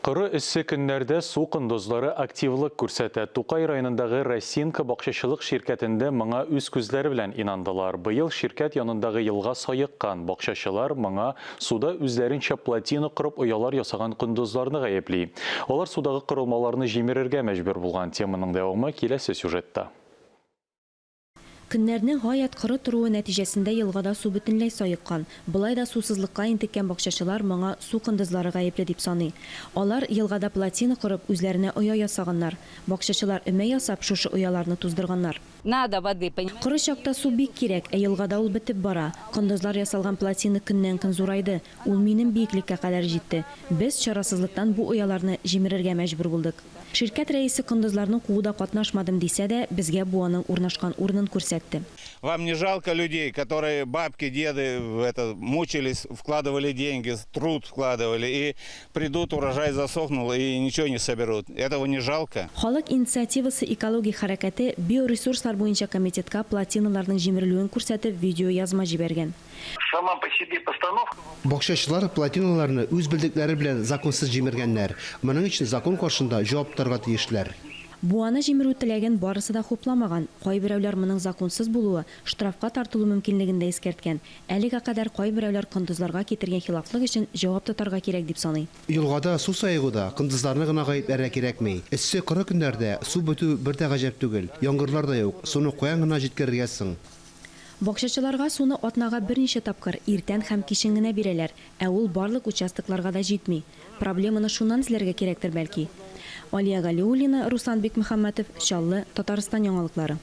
Коры эссе көннәрдә су кондызлары активлык күрсәтә. Тукай районындагы Росинка бакчачылык ширкәтендә моңа үз күзләре белән инандылар. Быел ширкәт янындагы елга саеккан. Бакчачылар моңа суда үзләренчә плотина корып оялар ясаган кондызларны гаепли. Алар судагы корылмаларны җимерергә мәҗбүр булган. Теманың дәвамы киләсе сюжетта. Көннәрнең гаять коры торуы нәтиҗәсендә елгада су бөтенләй саеккан. Болай да сусызлыкка интеккән бакчачылар моңа су кондызлары гаепле дип саный. Алар, елгада плотина корып, үзләренә оя ясаганнар. Бакчачылар өмә ясап, шушы ояларны туздырганнар. Надо воды, понимаете? Коры чакта су бик кирәк, ә елгада ул бетеп бара. Кондызлар ясалган плотина көннән-көн зурайды. Ул минем биеклеккә кадәр җитте. Без, чарасызлыктан бу ояларны җимерергә мәҗбүр булдык. Ширкәт рәисе кондызларны кууда катнашмадым дисә дә, безгә буаның урнашкан урынын күрсәтте. Вам не жалко людей, которые бабки, деды это, мучились, вкладывали деньги, труд вкладывали, и придут, урожай засохнул, и ничего не соберут. Этого не жалко? Халык инициативасы экологик хәрәкәте биоресурслар буенча комитетка плотиналарның җимерелүен күрсәтеп видеоязма җибәргән. Сама по себе постановка. Бакчачылар плотиналарны үз белдекләре белән законсыз җимергәннәр. Моның өчен закон каршында җавап тотарга тиешләр. Буаны җимерү теләген барысы да хупламаган. Кайберәүләр моның законсыз булуы, штрафка тартылу мөмкинлеген дә искәрткән. Әлегә кадәр кайберәүләр кондызларга китергән хилафлык өчен җавап тотарга кирәк дип саный. Елгада су саегуда кондызларны гына гаепләргә кирәкми. Эссе, коры көннәрдә су бетү бер дә гаҗәп түгел. Яңгырлар да юк, суны каян гына җиткерергә соң? Бакчачыларга суны атнага берничә тапкыр, иртән һәм кичен генә бирәләр, ә ул барлык участокларга да җитми. Проблеманы шуннан эзләргә кирәктер, бәлки. Алия Галиуллина, Руслан Бикмөхәммәтов, Чаллы, Татарстан яңалыклары.